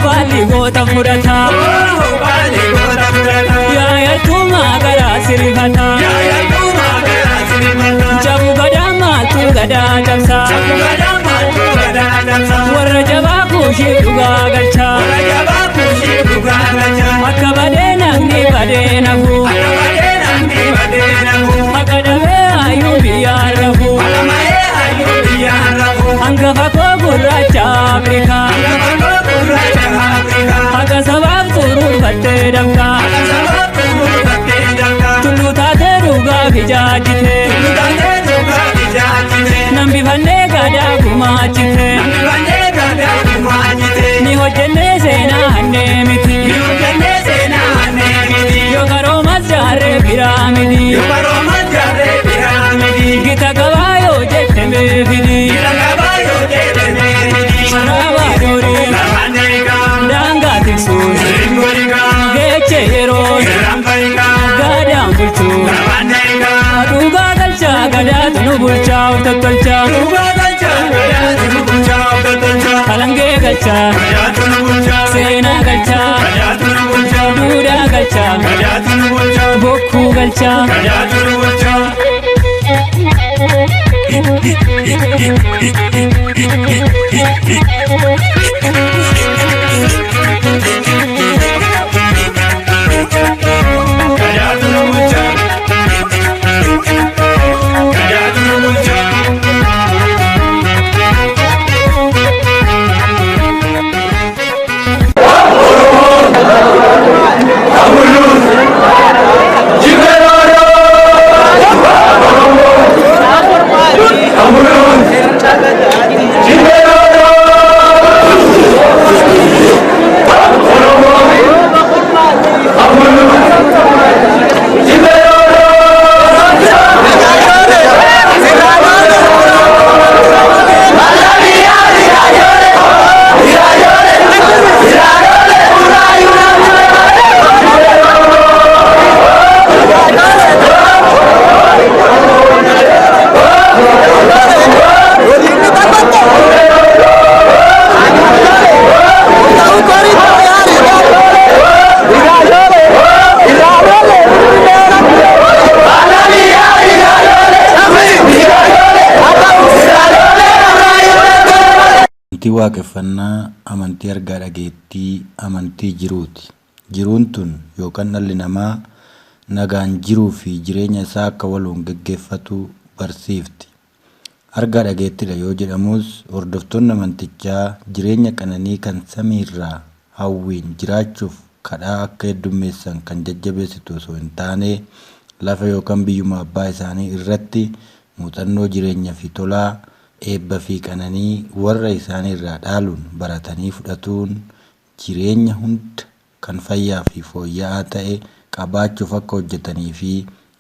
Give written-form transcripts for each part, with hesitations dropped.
Baalli goota fudhata. Yaayatuma garaa sirifata. Jabu gadaa maaltu gadaa cabsa. Warra jabaa kuushii dhugaa galcha. Akka badee namni badee nafu. Akka dhabee hayyuu biyyaa rafu. Hangafa koo gurraacha Afrikaa. Akka sabaaf xuruurfattee dafqa. Tulluu taatee dhugaa fijaajjite. Nambifannee gadaa gumaachite. Ni hojjennee seenaa hannee miti. Yoo qaroomas jaarree piraamidii. Gita gabaa yoo jette meefidi. Maraabaa doorii. Daangaa tiksuun. Geeche yeroo. Gaadaan bulchuu. Dhugaa galchaa gadaatu nu bulchaa of tottolchaa. Alangee galchaa. Seenaa galchaa. Duudhaa galchaa. Bokkuu galchaa. Amantii waaqeffannaa amantii argaa dhageettii amantii jiruuti. Jiruun tun yookaan dhalli namaa nagaan jiruu fi jireenya isaa akka waloon geggeeffatu barsiifti. Argaa dhageettidha yoo jedhamus hordoftoonni amantichaa jireenya qananii kan samiirraa hawwiin jiraachuuf kadhaa akka heddummeessan kan jajjabeessitu osoo hin taane lafa yookaan biyyuma abbaa isaanii irratti muuxannoo jireenya fi tolaa eebba fi qananii warra isaanii irraa dhaaluun baratanii fudhatuun jireenya hunda kan fayyaa fi fooyya'aa ta'e qabaachuuf akka hojjetanii fi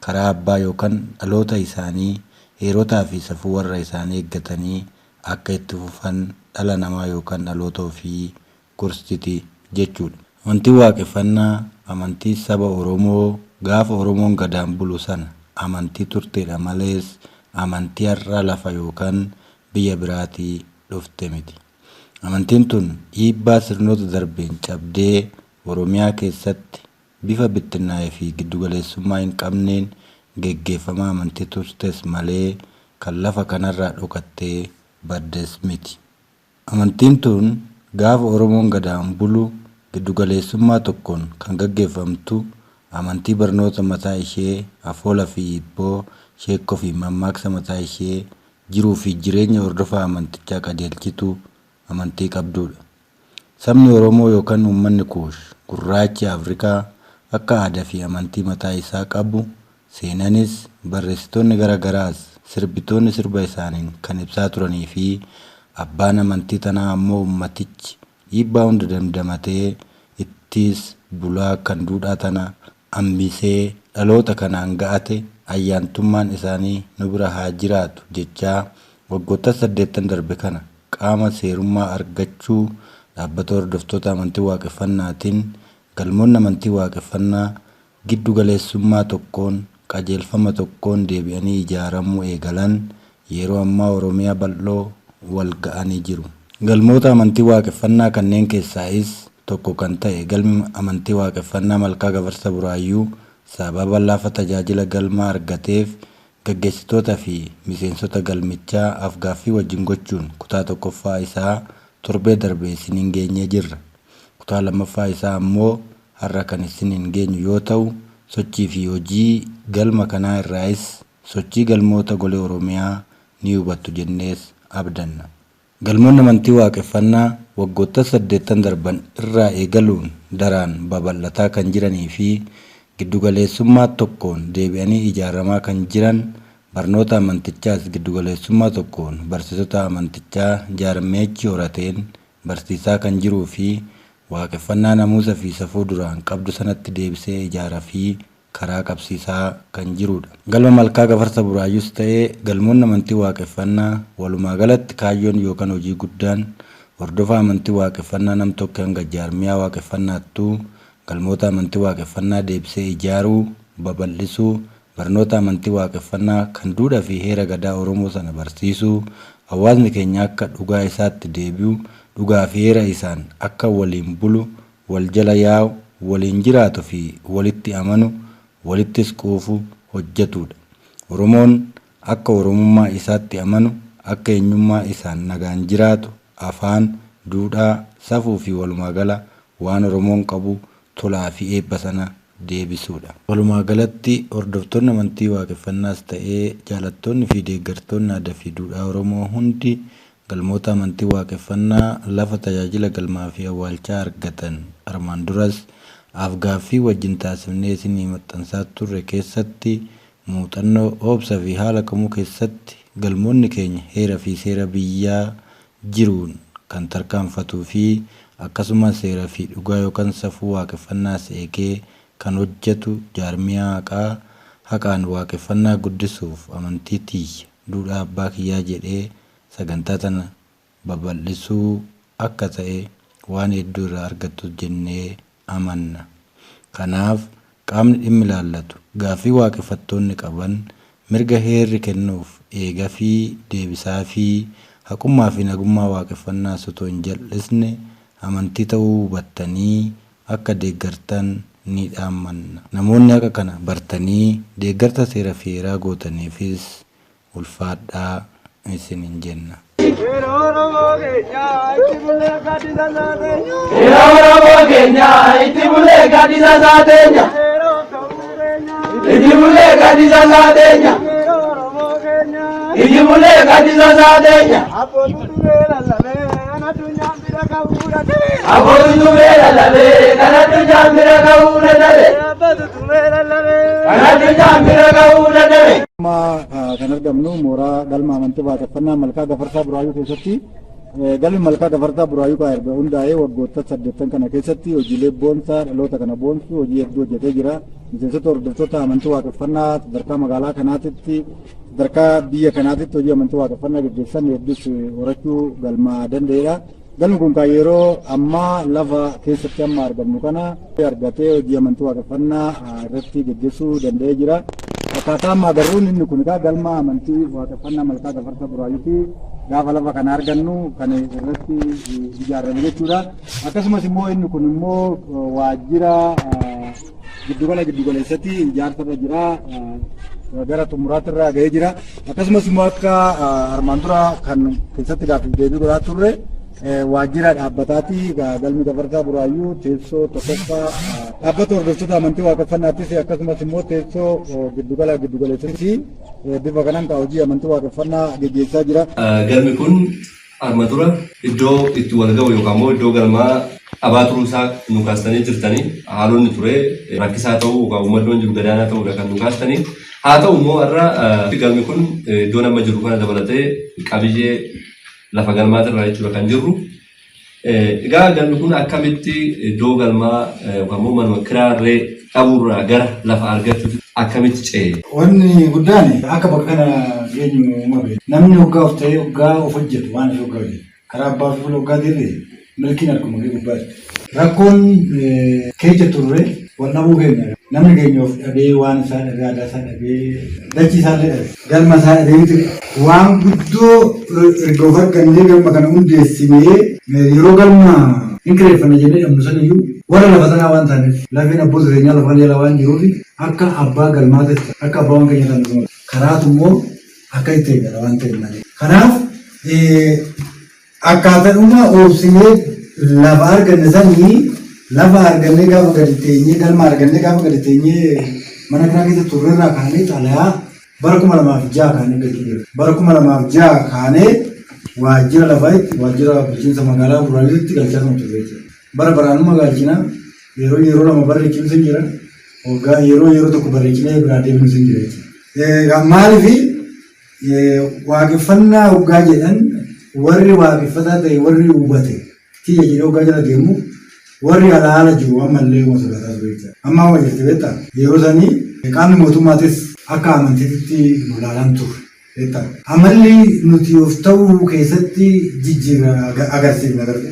karaa abbaa yookaan dhaloota isaanii heerotaa fi safuu warra isaanii eeggatanii akka itti fufan dhala namaa yookaan dhaloota ofii gorsiti jechuudha. Amantiin waaqeffannaa amantii saba Oromoo gaafa Oromoon gadaan bulu sana amantii turteedha malees amantii har'a lafa yookaan biyya biraatii dhufte miti. Amantiin tun dhiibbaa sirnoota darbeen cabdee Oromiyaa keessatti bifa bittinnaa'ee fi giddugaleessummaa hin qabneen geggeeffamaa amantii turtes malee kan lafa kanarraa dhokattee baddes miti. Amantiin tun gaafa Oromoon gadaan bulu giddugaleessummaa tokkoon kan gaggeeffamtu amantii barnoota mataa ishee afoola fi hibboo sheekkoo fi mammaaksa mataa ishee jiruu fi jireenya hordofaa amantichaa qajeelchitu amantii qabdudha. Sabni Oromoo yookaan uummanni Kuush gurraachi Afrikaa akka aadaa fi amantii mataa isaa qabu seenanis barreessitoonni garaa garaas sirbitoonni sirba isaaniin kan ibsaa turanii fi abbaan amantii tanaa ammoo uummatichi dhiibbaa hunda damdamatee ittis bulaa kan duudhaa tana hambisee dhaloota kanaan ga'ate ayyaantummaan isaanii nu bira haa jiraatu jechaa waggoota 80 darbe kana qaama seerummaa argachuu dhaabbata hordoftoota amantii waaqeffannaatiin galmoonni amantii waaqeffannaa giddu galeessummaa tokkoon qajeelfama tokkoon deebi'anii ijaaramuu eegalan yeroo ammaa Oromiyaa bal'oo wal ga'anii jiru. Galmoota amantii Waaqeffannaa kanneen keessaayis tokko kan ta'e galmi amantii Waaqeffannaa Malkaa Gafarsa Buraayyuu sababa lafa tajaajila galmaa argateef gaggeessitoota fi miseensota galmichaa af-gaaffii wajjin gochuun kutaa tokkoffaa isaa torbee darbe isiniin geenyee jirra. Kutaa lammaffaa isaa ammoo har'a kan isiniin geenyu yoo ta'u, sochii fi hojii galma kanaa irraayis sochii galmoota golee Oromiyaa ni hubattu jennees abdanna. Galmoonni amantii Waaqeffannaa waggoottan saddeettan darban irraa eegaluun daraan babal'ataa kan jiranii fi giddugaleessummaa tokkoon deebi'anii ijaaramaa kan jiran, barnoota amantichaas giddugaleessummaa tokkoon barsiisota amantichaa jaarmiyachi horateen barsiisaa kan jiruu fi Waaqeffannaa namuusa fi safuu duraan qabdu sanatti deebisee ijaaraa fi karaa qabsiisaa kan jiruudha. Galma Malkaa Gafarsa Buraayyuus ta'ee galmoonni amantii Waaqeffannaa walumaagalatti kaayyoon yookan hojii guddaan hordofaa amantii Waaqeffannaa nam-tokkee hanga jaarmiyaa Waaqeffannaattuu galmoota amantii Waaqeffannaa deebisee ijaaruu, babal'isuu, barnoota amantii Waaqeffannaa kan duudha fi heera Gadaa Oromoo sana barsiisuu, hawaasni keenya akka dhugaa isaatti deebi'u, dhugaa fi heera isaan akka waliin bulu, wal jala yaa'u, waliin jiraatu fi walitti amanu, walittis quufu hojjetuudha. Oromoon akka Oromummaa isaatti amanu, akka eenyummaa isaan nagaan jiraatu, afaan, duudhaa, safuu fi walumaa gala waan Oromoon qabu tolaa fi eebba sana deebisuudha. Walumaa galatti hordoftoonni amantii Waaqeffannaas ta'ee jaalattoonni fi deeggartoonni aadaa fi duudhaa Oromoo hundi galmoota amantii Waaqeffannaa lafa tajaajila galmaa fi awwaalchaa argatan armaan duras af-gaaffii wajjin taasifnee isinii maxxansaa turre keessatti muuxannoo, obsa fi haala kamuu keessatti galmoonni keenya heera fi seera biyyaa jiruun kan tarkaanfatuu fi akkasumas seera fi dhugaa yookan safuu Waaqeffannaas eegee kan hojjetu jaarmiyaa haqaa haqaan Waaqeffannaa guddisuuf amantii tiyya, duudhaa abbaa kiyyaa jedhee sagantaa tana babal'isuu akka ta'e waan hedduu irraa argattu jennee amanna. Kanaaf qaamni dhimmi ilaallatu gaaffii Waaqeffattoonni qaban mirga heerri kennuuf eegafii, deebisaafii, haqummaa fi nagummaa Waaqeffannaas otoo hin jal'isne amantii ta'uu hubattanii akka deeggartan ni dhaammanna. Namoonni haqa kana bartanii deeggarsa seera fi heeraa gootaniifis ulfaadhaa isiniin jenna. Heera Oromoo keenya itti bullee gaaddisa saateenya. Heera Oromoo keenya itti bullee gaaddisa saateenya. Heera ta'uu keenya. Itti bullee gaaddisa saateenya. Heera Oromoo keenya. Itti bullee gaaddisa saateenya. Abbootu turee lallabee kan addunyaan bira ga'uu dadhabe. Abbootu turee lallabee kan addunyaan bira ga'uu dadhabe. Abbootu turee lallabee. Kan addunyaan bira ga'uu dadhabe. Amma kan argamnu mooraa galma amantii Waaqeffannaa Malkaa Gafarsaa Buraayyuu keessatti. Galmi Malkaa Gafarsaa Buraayyuu kan erga hundaa'ee waggoota saddeettan kana keessatti hojiilee boonsaa dhaloota kana boonsu hojii hedduu hojjetee jira. Miseensota hordoftoota amantii Waaqeffannaa sadarkaa magaalaa kanaatitti, sadarkaa biyya kanaatitti hojii amantii Waaqeffannaa gaggeessan hedduus horachuu galma danda'edha. Galmi kun kan yeroo ammaa lafa keessatti amma argamnu kana argatee hojii amantii Waaqeffannaa irratti gaggeessuu danda'ee jira. Akkaataa amma agarruun inni kun egaa galma amantii Waaqeffannaa Malkaa Gafarsa Buraayyuuti. Gaafa lafa kana argannu kan irratti ijaarame jechuudha. Akkasumas immoo inni kun immoo waajjira giddugala giddugaleessatti ijaarsa irra jira. Gara xumuraatti irra gahee jira. Akkasumas immoo akka armaan dura kan keessatti gaaffiif deebii godhaa turre waajjira dhaabbataati. Galmi Gafarsaa Buraayyuu teessoo tokkoffaa dhaabbata hordoftoota amantii Waaqeffannaattis akkasumas immoo teessoo giddugala giddugaleessatti bifa kanaan kan hojii amantii Waaqeffannaa geggeessaa jira. Galmi kun arma dura iddoo itti wal ga'u yookaan immoo iddoo galmaa dhabaa turuu isaa nu kaastanii jirtanii, haalonni ture rakkisaa ta'uu yookaan uummannoon jiru gadaanaa ta'uudha kan nu kaastanii. Haa ta'u immoo har'a galmi kun iddoo nama jiru kana dabalatee qabiyyee lafa galmaatirraa jechuudha kan jirru. Egaa galmi kun akkamitti iddoo galmaa yookaan immoo manuma kiraarree dhabuurraa gara lafa argachuutti akkamitti ce'e? Wanni guddaan akka bakka kana geenyu uumame. Namni hoggaa of ta'ee hoggaa of hojjetu, waan ofii hoggaa hojjetu, karaa abbaa ofii fuula hoggaa deebi'e milkiin harkuma kee gubbaa jirti. Rakkoon keessa turre Wal dhabuu keenya. Namni keenya of dhabee, waan isaa dhabee, aadaa isaa dhabee, dachii isaa illee dhabe. Galma isaa dhabee miti. Waan guddoo erga of argannee galma kana hundeessinee, yeroo galma hin kireeffanna jennee dhabnu saniyyuu, warra lafa sanaa waan taaneef, lafeen abboota keenyaa lafa kana jala waan jiruuf, akka abbaa galmaatis, akka abbaa waan keenya taanu karaatu immoo akka itti eegala waan ta'eef malee. Kanaaf akkaataadhuma oobsinee lafa arganne sanii, lafa argannee gaafa gadi teenyee, galma argannee gaafa gadi teenyee, mana kiraa keessa turreerraa kaanee xalayaa bara 2006 kaanee galchuu jira. Bara 2006 kaanee waajjira lafaatti, waajjira bulchiinsa magaalaa Buraayyuutti galchaa kan turre jechuudha. Bara baraanuma galchina, yeroo yeroo lama barreechinu sin jira. Waggaa yeroo yeroo tokko barreechinee biraa deebinu sin jira jechuudha. Maaliif waaqeffannaa waggaa jedhan, warri waaqeffataa ta'e, warri hubate tiyya jedhee waggaa jala deemu, warri ala haala jiru ammallee uma sodaataa ture jechuudha. Amma amma jirti beektaa, yeroo sanii qaamni mootummaatis akka amantiitti nu ilaalan ture. Beektaa, amalli nuti of ta'uu keessatti jijjiirra agarsiifna agarte,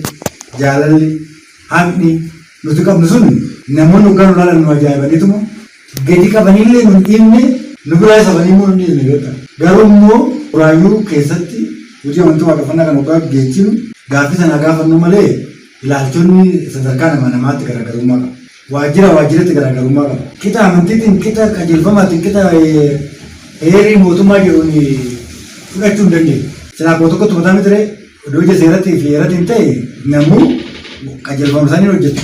jaalalli haqni nuti qabnu sun namoonni waggaa nu ilaalan nu ajaa'ibaniituma gadi qabanillee nu hin dhiibne, nu biraa safanii immoo nu hin dhiibne, beektaa. Garuu immoo Buraayyuu keessatti hojii amantii waaqeffannaa kan waggaa geechinu gaaffii sanaa gaafannu malee, ilaalchonni sadarkaa nama namaatti garaagarummaa qaba. Waajjira waajjiratti garaagarummaa qaba. Qixa amantiitiin, qixa qajeelfamaatiin, qixa heerii mootummaa jedhuun fudhachuu hin dandeenye. Silaa koo tokkotti mataa miti ree, iddoo ija seeratti fi heeratiin ta'e namuu qajeelfama isaanii hojjetu.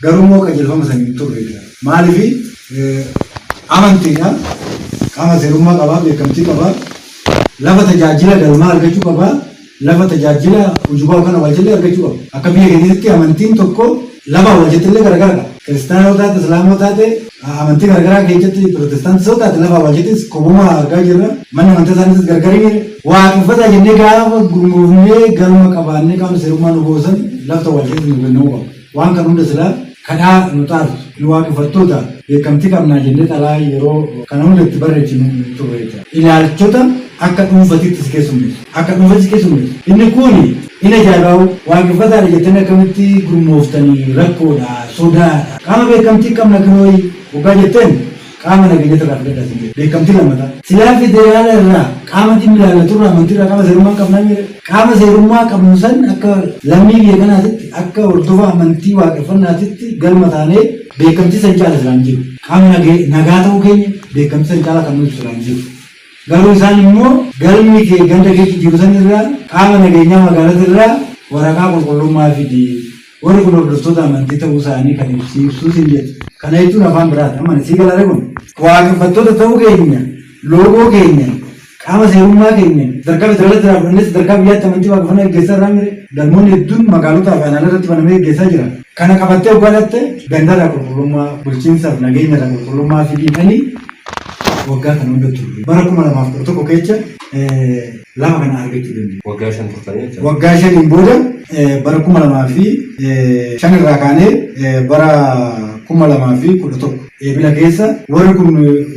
Garuu immoo qajeelfama sanii hin turre. Maaliif amantiidha, qaama seerummaa qabaa, beekamtii qabaa, lafa tajaajila galmaa argachuu qabaa, lafa tajaajila ujubaa yookaan awwaalchallee argachuu qaba. Akka biyya keenyatti amantiin tokko lafa awwaalchatti illee garagara qaba. Kiristaana yoo taate, Islaama yoo taate, amantii garagaraa keessatti Pirootestaantii yoo taate, lafa awwaalchattis kobuma argaa jirra. Manni amantaa isaaniitis gargari jira. Waaqeffataa jennee gaafa gurmuufnee galma qabaannee qaama seerummaa nu goosan, lafta awwaalchattis nu kennamuu qaba. Waan kan hunda silaa kadhaa nu taatu, nu waaqeffattoota beekamtii qabnaa jennee xalaa yeroo kana hunda itti barreechinu turre jechuudha. Ilaalchota akka dhuunfatitti si keessummeessu. Akka dhuunfatti si keessummeessu. Inni kun inni ajaa'ibaa, waaqeffataadha jettanii akkamitti gurmooftanii, rakkoodha, sodaadha. Qaama beekamtii qabna kinooyi waggaa jetteen, qaama nageenya irraa fudhadhaa sin jedhe. Beekamtii lammataa. Silaa federaala irraa, qaama dhimmi ilaallatu irraa, amantii irraa qaama seerummaa qabnaa jedhe. Qaama seerummaa qabnu san akka lammii biyya kanaatitti, akka hordofa amantii waaqeffannaatitti galma taanee beekamtii san caala silaan jiru. Qaama nagaa ta'uu keenya beekamtii san caala kan nuti silaan jiru. Garuu isaan immoo galmi kee ganda keessa jiru san irraa, qaama nageenyaa magaalaa irraa waraqaa qulqullummaa fidi. Warri kun hordoftoota amantii ta'uu isaanii kan ibsiibsuu sin jedhu. Kana jechuun afaan biraati. Amma sii galaare kun. Waaqeffattoota ta'uu keenya, loogoo keenya, qaama seerummaa keenya sadarkaa federaalaatti irraa fudhannee sadarkaa biyyaatti amantii waaqeffannaa gaggeessaa irraa mire, galmoonni hedduun magaalotaa fi aanaalee irratti banamee gaggeessaa jira. Kana qabattee waggaa dhatte, gandarraa qulqullummaa, bulchiinsaaf nageenya irraa qulqullummaa fidiidhanii waggaa kana hunda turre. Bara 2011 keessa lafa kana argachuu dandeenye. Waggaa 5 turtanii jechuudha. Waggaa 5n booda, bara 2005 irraa kaanee, bara 2011 eebila keessa, warri kun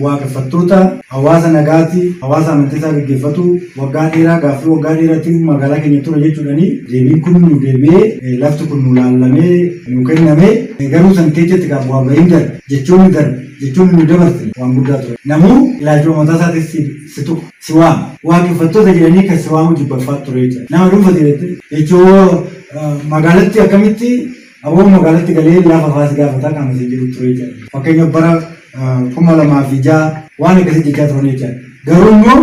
waaqeffattoota hawaasa nagaati, hawaasa amantii isaa gaggeeffatu, waggaa dheeraa gaaffii waggaa dheeraatiif magaalaa keenya ture jechuudhani deebiin kun nu deebi'ee, lafti kun nu laallamee nu kenname. Garuu san keessatti gaa bu'aa bahiin darbe, jechoonni darbe, jechoonni nu dabarsine waan guddaa ture. Namuu ilaalcha mataa isaatis si tuqu, si waama. Waaqeffattoota jedhanii kan si waamuu jibbaffaa ture jechuudha. Nama dhuunfate jette jechuu, magaalatti akkamitti aboo magaalatti galee lafa faas gaafataa qaama isin jedhu ture jechuudha. Fakkeenyaaf bara 2006 waan akkasii jechaa turan jechuudha. Garuu immoo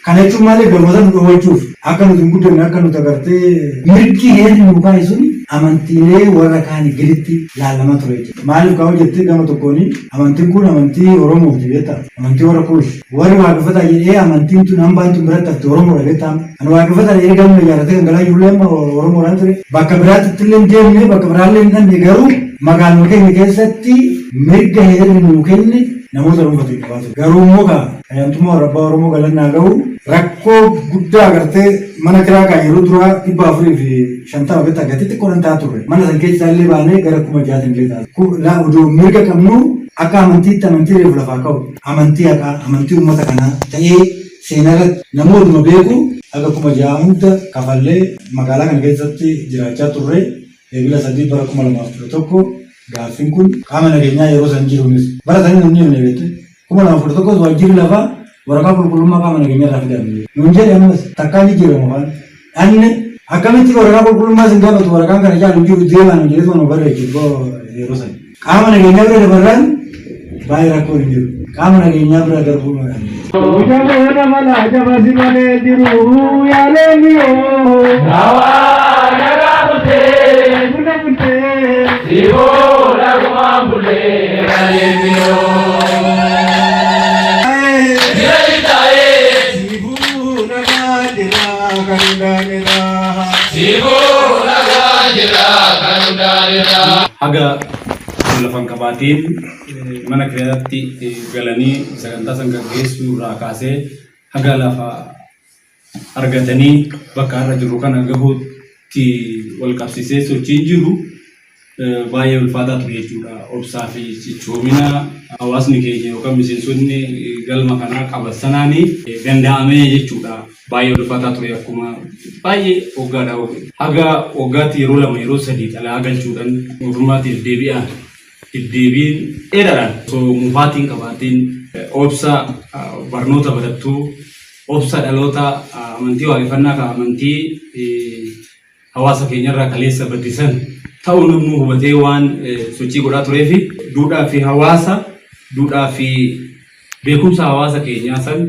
kana jechuun maaliif gammata nu dhowwachuuf, akka nuti hin guddanne, akka nuti agartee mirgi heerri nu kaa'e sun amantiilee warra kaanii gaditti laalamaa ture jechuudha. Maaliif kaa'u jettee, gama tokkoon amantiin kun amantii Oromooti, beektaa? Amantii warra Kuush. Warri waaqeffataa jedhee amantiin tun hambaan tun biratti hafte Oromoodha, beektaa? Ani waaqeffataa jedhee galma ijaarratee kan galaa jirullee amma Oromoodhaan ture. Bakka biraatti illee hin deemne, bakka biraallee hin dhanne, garuu magaaluma keenya keessatti mirga heerri nuu kenne namoota dhuunfatu qabaa ture. Garuu immoo kaa ayyaantummaa warra abbaa Oromoo galannaa gahu, rakkoo guddaa agartee, mana kiraa kaa yeroo duraa 450 beektaa, gatii xiqqoodhaan ta'a turre. Mana san keessaa illee baanee gara 6,000 illee ta'a. Odoo mirga qabnu, akka amantiitti amantii reefu lafaa ka'u, amantii haqaa, amantii uummata kanaa ta'ee seenarratti namootuma beeku, haga 6,000 hunda kafallee magaalaa kana keessatti jiraachaa turre. Eebila 3 bara 2011. Gaaffiin kun qaama nageenyaa yeroo san jiruunis bara sanii namni himne beektu 2011 waajjirri lafaa waraqaa qulqullummaa qaama nageenyaa irraa fidan. Nuun jedhe ammas takkaa jijjiiramu afaan. Dhanne akkamitti waraqaa qulqullummaa sin gaafatu, waraqaan kana caalu jiru, deemaa nu jedhee nu barreechu yeroo san. Qaama nageenyaa bira dabarraan baay'ee rakkoon hin jiru. Qaama nageenyaa bira darbuu. Mucaan mala jabasi malee jiru yaalee miyoo. Nawaa nagaa bultee. Buna bultee. Siboo nagumaan bullee yaalee miyoo. Jira jitaa'ee. Sibuu nagaa jira kan hundaanidha. Siboo nagaa jira kan hundaanidha. Haga lafan qabaatiin mana kireetti galanii sagantaa san gaggeessuu irraa kaasee haga lafa argatanii bakka har'a jiru kana gahuutti wal qabsiisee sochiin jiru baay'ee ulfaataa ture jechuudha. Obsaa fi cichoomina hawaasni keenya yookaan miseensonni galma kanaa qaban sanaanii danda'amee jechuudha. Baay'ee ulfaataa ture, akkuma baay'ee waggaadha. Haga waggaatti yeroo lama, yeroo sadii xalayaa galchuudhaan mootummaatiif deebi'aan deddeebiin dheeraadhaan osoo mufaatiin qabaatiin, obsa barnoota barattuu, obsa dhaloota amantii waaqeffannaa kan amantii hawaasa keenyarraa kaleessa baddisan ta'uu namni hubatee waan sochii godhaa turee fi duudhaa fi hawaasa, duudhaa fi beekumsa hawaasa keenyaa san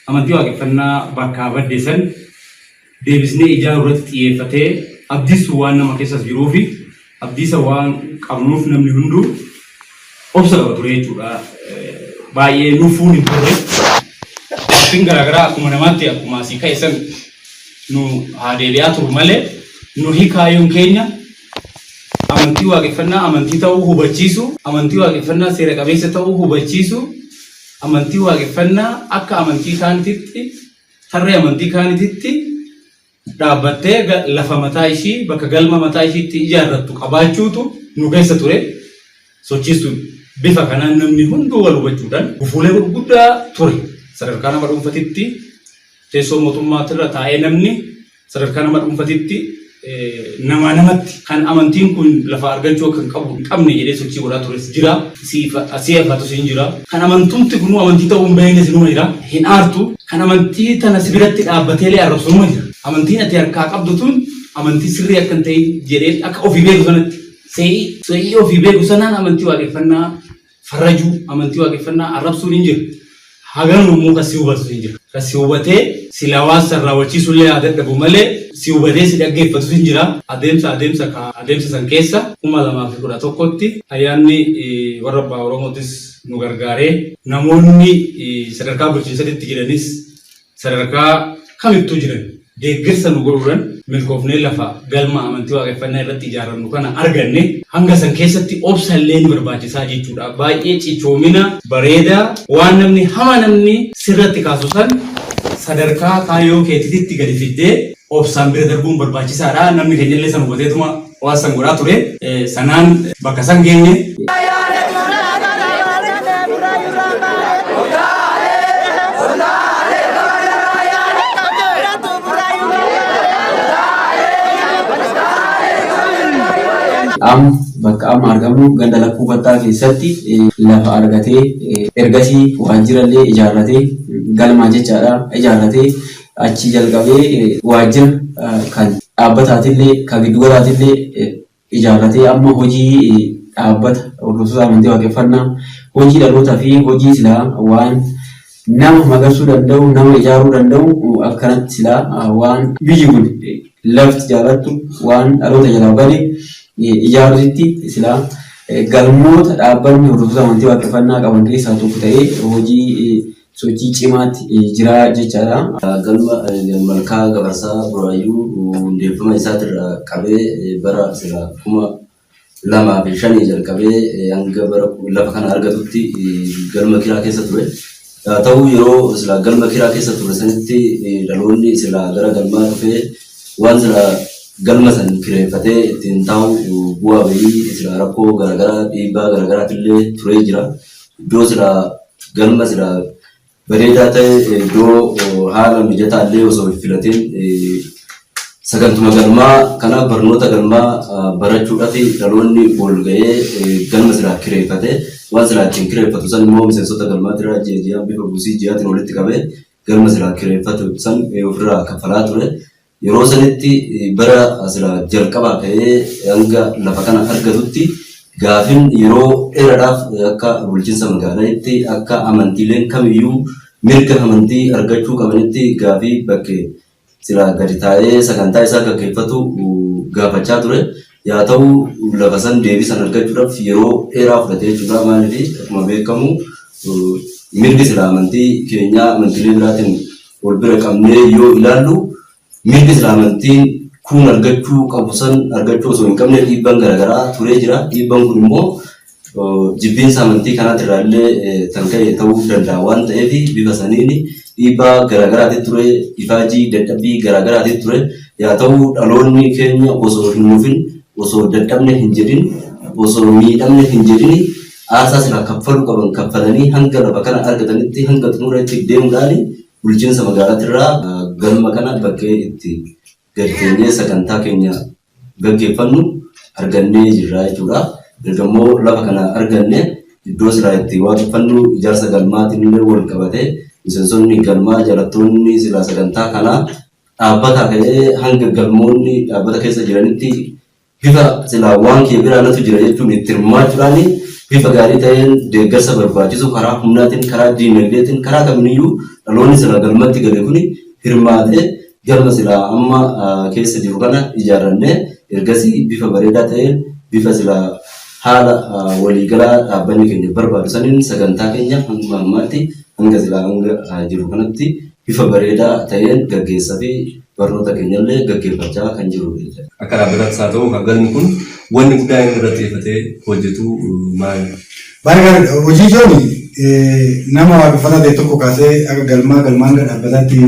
amantii waaqeffannaa bakkaa badde san deebisnee ijaaruu irratti xiyyeeffatee, abdiisu waan nama keessas jiruu fi abdiisa waan qabnuuf namni hunduu obsa qaba ture jechuudha. Baay'ee nufuun hin turre. Gaaffiin garaagaraa akkuma namaatti akkuma asii ka'e san nu haa deebi'aa turu malee, nuhi kaayyoon keenya amantii waaqeffannaa amantii ta'uu hubachiisu, amantii waaqeffannaa seera qabeessa ta'uu hubachiisu, amantii waaqeffannaa akka amantii kaanititti, tarree amantii kaanititti dhaabbattee lafa mataa ishii, bakka galma mataa ishiitti ijaarrattu qabaachuutu nu keessa ture. Sochiisu bifa kanaan namni hunduu wal hubachuudhaan gufuulee gurguddaa ture. Sadarkaa nama dhuunfatitti teessoo mootummaatirra taa'ee namni sadarkaa nama dhuunfatitti namaa namatti kan amantiin kun lafa argachuu akka hin qabu hin qabne jedhee sochii godhaa tures jira. Asii afatus hin jira. Kan amantumti kunuu amantii ta'uu hin beeknes numa jira. Hin aartu. Kan amantii tana si biratti dhaabbatee illee arrabsu numa jira. Amantiin ati harkaa qabdu tun amantii sirrii akka hin ta'in jedhee akka ofii beeku sanatti. Se'ii ofii beeku sanaan amantii waaqeffannaa farrajuu, amantii waaqeffannaa arrabsuun hin jiru. Hagan immoo kan si hubatu hin jira. Kan si hubatee sila hawaasa raawwachiisuu illee haa dadhabu malee si hubatee si dhaggeeffatu hin jira. Adeemsa san keessa 2011tti ayyaanni warra abbaa Oromootis nu gargaaree, namoonni sadarkaa bulchiinsatti jiranis, sadarkaa kamittuu jiran deeggarsa nu godhuudhaan milkoofnee lafa galma amantii waaqeffannaa irratti ijaarrannu kana arganne. Hanga san keessatti obsa illee ni barbaachisaa jechuudha. Baay'ee cichoomina bareedaa, waan namni hama namni sirratti kaasu san sadarkaa kaayyoo keetiitti gadi fiddee obsaan bira darbuun barbaachisaadha. Namni keenya illee san hubateetuma waan san godhaa ture. Sanaan bakka san geenye. Amma bakka amma argamu ganda Lakkuu Battaa keessatti lafa argatee, ergasii waajjirallee ijaarratee, galmaa jechaadha ijaarratee, achi jalqabee waajjira kan dhaabbataatillee kan giddugalaatillee ijaarratee, amma hojii dhaabbata hordoftoota amantii waaqeffannaa, hojii dhalootaa fi hojii silaa waan nama magarsuu danda'u, nama ijaaruu danda'u, akkanatti silaa waan biyyi kun lafti jaalattu, waan dhaloota jalaa bade ijaaruutti silaa galmoota dhaabbanni hordoftoota amantii waaqeffannaa qaban keessaa tokko ta'ee hojii sochii cimaatti jira jechaadha. Galma Malkaa Gafarsaa Buraayyuu hundeeffama isaatirraa qabee bara sila 2005 jalqabee hanga bara lafa kana argatutti galma kiraa keessa ture. Haa ta'u, yeroo sila galma kiraa keessa ture sanitti dhaloonni sila gara galmaa dhufee waan sila galma san kireeffatee ittiin taa'u bu'aa bahii sila rakkoo garaagaraa, dhiibbaa garaagaraatillee turee jira. Iddoo sila galma sila bareedaa ta'e, iddoo haala mijataa illee osoo hin filatin Sagantuma galmaa kana barnoota galmaa barachuudhaaf dhaloonni ol ga'ee galma silaa kireeffate waan silaa ittiin kireeffatu san immoo miseensota galmaatirraa ji'a ji'aan bifa buusii ji'aatiin walitti qabee galma silaa kireeffatu san ofirraa kaffalaa ture. Yeroo sanitti bara silaa jalqabaa ka'ee hanga lafa kana argatutti gaafin yeroo dheeraadhaaf akka bulchiinsa magaalaatti akka amantiileen kamiyyuu mirga amantii argachuu qabanitti gaafii bakkee silaa gadi taa'ee sagantaa isaa gaggeeffatu gaafachaa ture. Yaa ta'u lafa san deebii san argachuudhaaf yeroo dheeraa fudhatee jechuudha. Maaliif akkuma beekamu mirgi silaa amantii keenyaa amantiilee biraatiin wal bira qabnee yoo ilaallu mirgi silaa amantiin kun argachuu qabu san argachuu osoo hin qabne dhiibbaan garaagaraa turee jira. Dhiibbaan kun immoo jibbiinsa amantii kanaatirraa illee kan ka'e ta'uu danda'a waan ta'eef bifa saniin dhiibbaa garaagaraatiin ture, ifaajii dadhabbii garaagaraatiin ture. Yaa ta'u dhaloonni keenya osoo hin nufin, osoo dadhabne hin jedhin, osoo miidhamne hin jedhin aarsaa silaa kaffaluu qaban kaffalanii hanga lafa kana argatanitti hanga xumura itti deemuudhaan bulchiinsa magaalaatirraa galma kana bakkee itti gadi teenyee sagantaa keenya gaggeeffannu argannee jirra jechuudha. Erga immoo lafa kana arganne iddoo silaa itti waaqeffannu ijaarsa galmaatiin illee wal qabatee miseensonni galmaa jaalattoonni silaa sagantaa kanaa dhaabbataa ka'ee hanga galmoonni dhaabbata keessa jiranitti bifa silaa waan kee biraa natu jira jechuun itti hirmaachuudhaan bifa gaarii ta'een deeggarsa barbaachisu karaa humnaatiin karaa diinagdeetiin karaa kamiiniyyuu dhaloonni silaa galmatti gale kuni hirmaatee galma silaa amma keessa jiru kana ijaarrannee ergasii bifa bareedaa ta'een bifa silaa haala waliigalaa dhaabbanni keenya barbaadu saniin sagantaa keenya hanga ammaatti hanga silaa hanga jiru kanatti bifa bareedaa ta'een gaggeessaa fi barnoota keenyallee gaggeeffachaa kan jirudha. Akka dhaabbataattis haa ta'u kan galmi kun wanni guddaan inni irratti xiyyeeffatee hojjetu maali? Baay'ee gaariidha. Hojii ijoon nama waaqeffataa ta'e tokko kaasee akka galmaa galmaan gara dhaabbataatti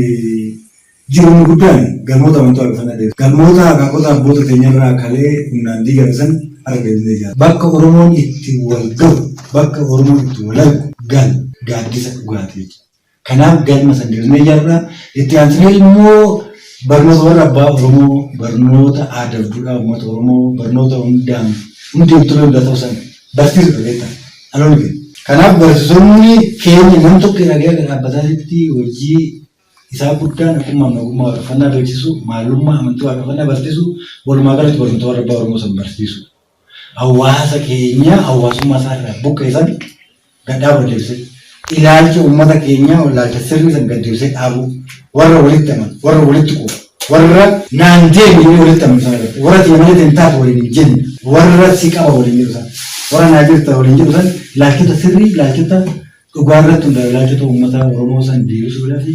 jiru inni guddaan galmoota amantii waaqeffannaa deebisa. Galmoota akaakota abboota keenyarraa kalee humnaan diigame san harka deebisnee ijaara. Bakka Oromoon itti wal gahu, bakka Oromoon itti wal argu gal gaaddisa dhugaati jechuudha. Kanaaf galma san deebisnee ijaarra. Itti aansinee immoo barnoota warra abbaa Oromoo, barnoota aadaa fi duudhaa uummata Oromoo, barnoota hundaan hundeen ture hundaa ta'uu san barsiisudha beektaa dhaloonni keenya. Kanaaf barsiisonni keenya nam tokko dhagee akka dhaabbataatti hojii isaa guddaan haqummaa fi nagummaa waaqeffannaa beeksisuu, maalummaa amantii waaqeffannaa barsiisuu, walumaa galatti barnoota warra abbaa Oromoo san barsiisuu. Hawaasa keenya hawaasummaa isaa irraa buqqee san gad dhaabuu deebisee ilaalcha uummata keenyaa ilaalcha sirrii san gad deebisee dhaabuu warra walitti amanu warra walitti quufu warra naan deemi jedhee walitti amanu sana irratti warra tiyya malee hin taatu waliin hin jenne warra si qaba waliin jedhu san warra naa jirta waliin jedhu san ilaalchota sirrii ilaalchota dhugaa irratti hundaa'e ilaalchota uummata Oromoo san deebisuudhaaf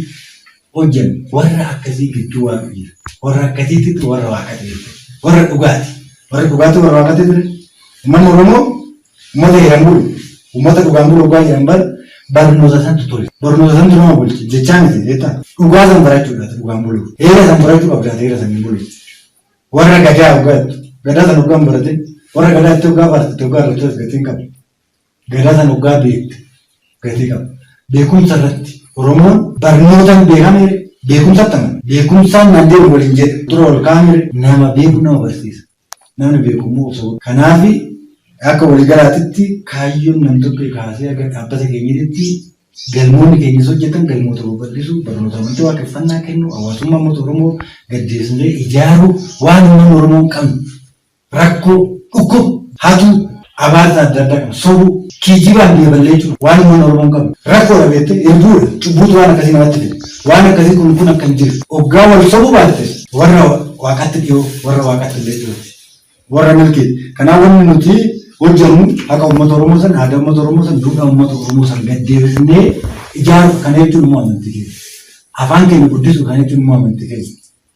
hojjennu warra akkasii gidduu waaqa jira warra akkasiitti warra waaqati jechuudha warra dhugaati warra dhugaati warra waaqati ture uummanni Oromoo uummata heeraan bulu uummata dhugaan bulu dhugaa jedhan bar barnoota santu tole barnoota santu nama bulche jechaa miti beektaa dhugaa san barachuudha dhugaan bulu heera san barachuu qabdaa heera san hin bulu warra gadaa dhugaatti gadaa san dhugaan barate warra gadaa itti dhugaa barate dhugaa irratti gatii hin qabu gadaa san dhugaa beekte gatii qaba beekumsa irratti Oromoon barnootaan beekamee beekumsatti amana beekumsaan naan deemu waliin jedha dura ol kaa'amee nama beeku nama barsiisa namni beeku immoo obsa godha. Kanaaf akka waliigalaatitti kaayyoon nam-tokkee kaasee akka dhaabbata keenyatti galmoonni keenyas hojjetan galmoota babal'isuu, barnoota amantii waaqeffannaa kennuu, hawaasummaa uummata Oromoo gaggeessinee ijaaruu waan uummanni Oromoo hin qabne rakkoo, dhukkuba, hatuu, abaarsa adda addaa qaba, sobuu, kijibaan biyya balleessuu waan uummanni Oromoo hin qabne rakkoodha beektee hirbuudha cubbuutu waan akkasii namatti fida waan akkasii kun kun akka hin jirre oggaa wal sobuu baattes warra waaqatti dhiyoo warra waaqatti illee dhiyooti warra milkii kanaaf wanni nuti hojjennu haqa uummata Oromoo san aadaa uummata Oromoo san duudhaa uummata Oromoo san gad deebisnee ijaaru kana jechuun immoo amantii keenya afaan keenya guddisuu kana jechuun immoo amantii keenya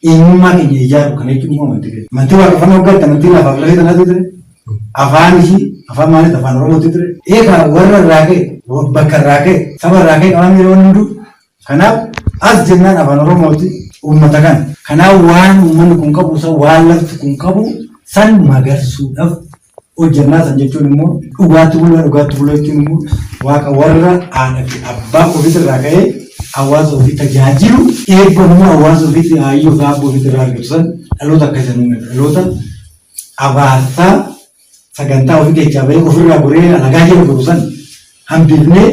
eenyummaa keenya ijaaru kana jechuun immoo amantii keenya amantii waaqeffannaa waggaatti amantii lafaaf lafee tanaatu ture afaan ishii afaan maaliif afaan Oromooti ture eegaa warra irraa ka'e bakka irraa ka'e saba irraa ka'e qaban yeroo hunduu kanaaf as jennaan afaan Oromooti uummata kana. Kanaaf waan uummanni kun qabu san waan lafti kun qabu san magarsuudhaaf hojjannaa san jechuun immoo dhugaatti bulaa dhugaatti bulaa jechuun immoo waaqa warra haadha fi abbaa ofiitirraa ka'ee hawaasa ofii tajaajilu eebba immoo hawaasa ofiitti aayyoo fi abbaa ofiitirraa argatu san Dhaloota akkasii uumne dhaloota abaarsaa sagantaa ofii keessaa bahee ofirraa goree alagaa jala goru san hambifnee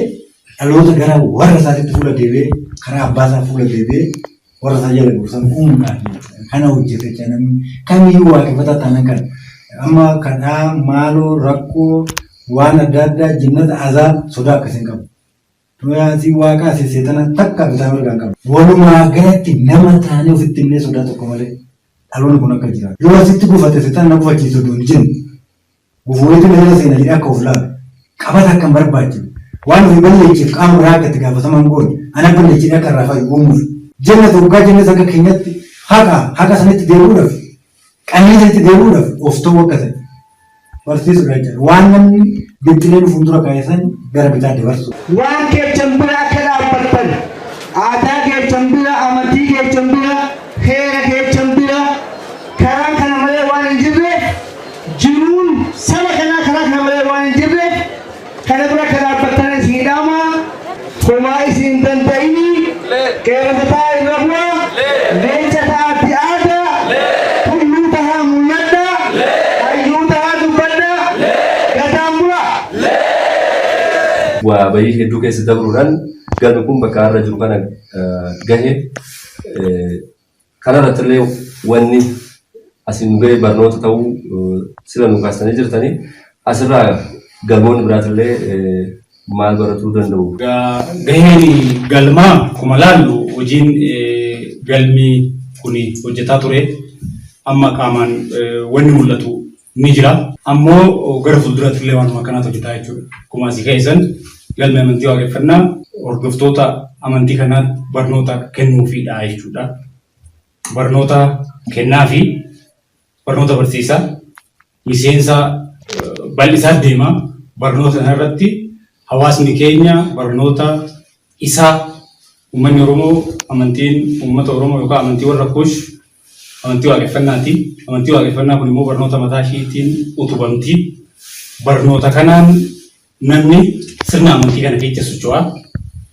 dhaloota gara warra isaatiitti fuula deebi'ee karaa abbaa isaa fuula deebi'ee warra isaa jala goru san uumuudhaaf kana hojjeta jecha namni kamiyyuu waaqeffataa taanaan kan amma kadhaa maaloo rakkoo waan adda addaa jinnata azaab sodaa akkasii hin qabu. Toyaasii waaqaa asii seexana takka bitaa mirgaa hin qabu. Walumaa galatti nama taanee ofitti himnee sodaa tokko malee dhaloonni kun akka jiraatu. Yoo asitti gufate seexana na gufachiisu odoo hin jenne gufuuleetu na jala seena jedhee akka of laalu qabata akka hin barbaachifne waan ofii balleecheef qaama biraa akka itti gaafatama hin goone ana balleechee akka irraa fayyu uumuuf. Jenna hoggaa jennas akka keenyatti haqa haqa sanitti deebi'uudhaaf qannii sanitti deebi'uudhaaf of ta'uu akka ta'e barsiisuudha jechuudha. Waan namni bixxilee nu fuuldura kaa'e san gara bitaa dabarsu. Waan keechan bira akka dhaabbattan, aadaa keechan bira, amantii keechan bira, heera keechan bira karaan kana malee waan hin jirreef, jiruun saba kanaa karaa kana malee waan hin jirreef kana bira akka dhaabbattan isinii dhaama. Homaa isin hin danda'inii, qeerransa ta'aa irra bu'aa, leenca ta'aatti aadaa, tulluu tahaa mul'adhaa, hayyuu tahaa dubbadhaa, gataan bulaa! Bu'aa bayii hedduu keessa dabruudhaan galmi kun bakka har'a jiru kana gahe. Kana irratti illee wanni asiin nu gahe barnoota ta'uu sila nu kaastanii jirtanii asirraa galmoonni biraatillee maal baratuu danda'u? Gaheen galmaa akkuma laallu hojiin galmi kun hojjetaa ture amma qaamaan wanni mul'atu ni jira. Ammoo gara fuulduraatti illee waanuma akkanaatu hojjetaa jechuudha. Akkuma asii keessan galmi amantii waaqeffannaa hordoftoota amantii kanaa barnoota kennuufiidha jechuudha. Barnoota kennaafi barnoota barsiisaa miseensa bal'isaa deema. Barnoota kana irratti hawaasni keenya barnoota isaa uummanni Oromoo amantiin uummata Oromoo yookaan amantii warra Kuush amantii waaqeffannaati. Amantii waaqeffannaa kun immoo barnoota mataa ishiitiin utubamti. Barnoota kanaan namni sirna amantii kana keessa socho'a.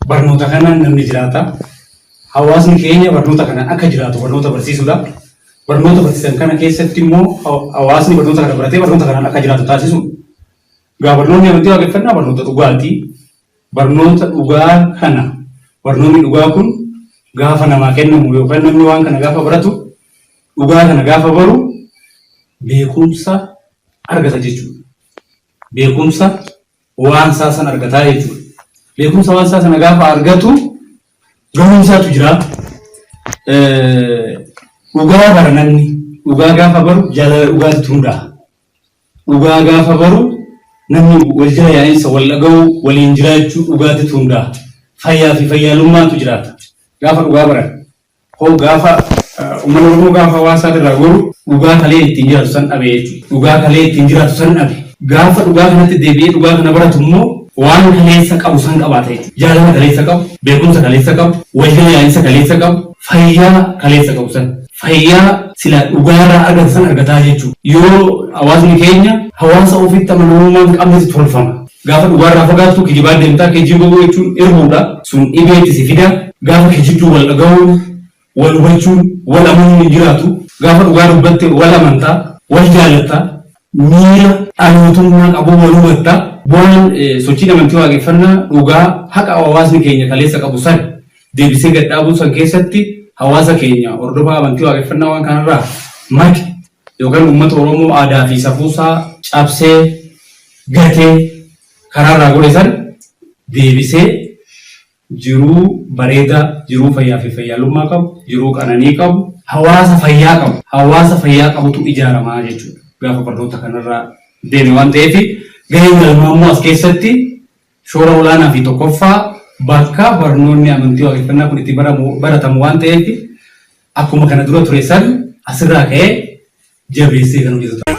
Barnoota kanaan namni jiraata. Hawaasni keenya barnoota kanaan akka jiraatu barnoota barsiisuudha. Barnoota barsiisan kana keessatti immoo hawaasni barnoota kana baratee barnoota kanaan akka jiraatu taasisuudha. Egaa barnoonni amantii waaqeffannaa barnoota dhugaati. Barnoota dhugaa kana barnoonni dhugaa kun gaafa namaa kennamu yookaan namni waan kana gaafa baratu dhugaa kana gaafa baru beekumsa argata jechuudha. Beekumsa waan isaa sana argataa jechuudha. Beekumsa waan isaa sana gaafa argatu gahumsaatu jira. Dhugaa bara namni dhugaa gaafa baru jaalala dhugaatu hundaa'a. Dhugaa gaafa baru namni wal jala yaa'insa wal dhaga'uu waliin jiraachuu dhugaatitu hundaa'a. Fayyaa fi fayyaalummaatu jiraata. Gaafa dhugaa baran. Hoo gaafa uummanni Oromoo gaafa hawaasa irraa goru dhugaa kalee ittiin jiraatu san dhabe jechuudha. Dhugaa kalee ittiin jiraatu san dhabe. Gaafa dhugaa kanatti deebi'ee dhugaa kana baratu immoo waan kaleessa qabu san qabaata jechuudha. Jaalala kaleessa qabu, beekumsa kaleessa qabu, wal jala yaa'insa kaleessa qabu, fayyaa kaleessa qabu san. Fayyaa sila dhugaarraa argatu san argataa jechuudha. Yoo hawaasni keenya hawaasa ofitti amanamummaa hin qabnetu tolfama. Gaafa dhugaarraa fagaattu kijibaa deemtaa kijibuu jechuun irbuudha. Sun dhibeetti si fida. Gaafa kijibduu wal dhaga'uun, wal hubachuun, wal amanuun hin jiraatu. Gaafa dhugaa dubbatte wal amantaa, wal jaalatta, miira dhalootummaa qabu wal hubatta. Bu'aan sochiin amantii waaqeffannaa dhugaa haqa hawaasni keenya kaleessa qabu san deebisee gad dhaabuu san keessatti hawaasa keenya hordofaa amantii waaqeffannaa waan kanarraa maqe yookaan uummata Oromoo aadaa fi safuusaa cabsee gatee karaarraa godhe san deebisee jiruu bareedaa, jiruu fayyaa fi fayyaalummaa qabu, jiruu qananii qabu, hawaasa fayyaa qabu, hawaasa fayyaa qabutu ijaaramaa jechuudha. Gaafa barnoota kanarraa deeme waan ta'eef gaheen galmaa immoo as keessatti shoora olaanaa fi tokkoffaa bakka barnoonni amantii waaqeffannaa kun itti baratamu waan ta'eef akkuma kana dura ture san asirraa ka'ee jabeessee kan hojjetu ta'a.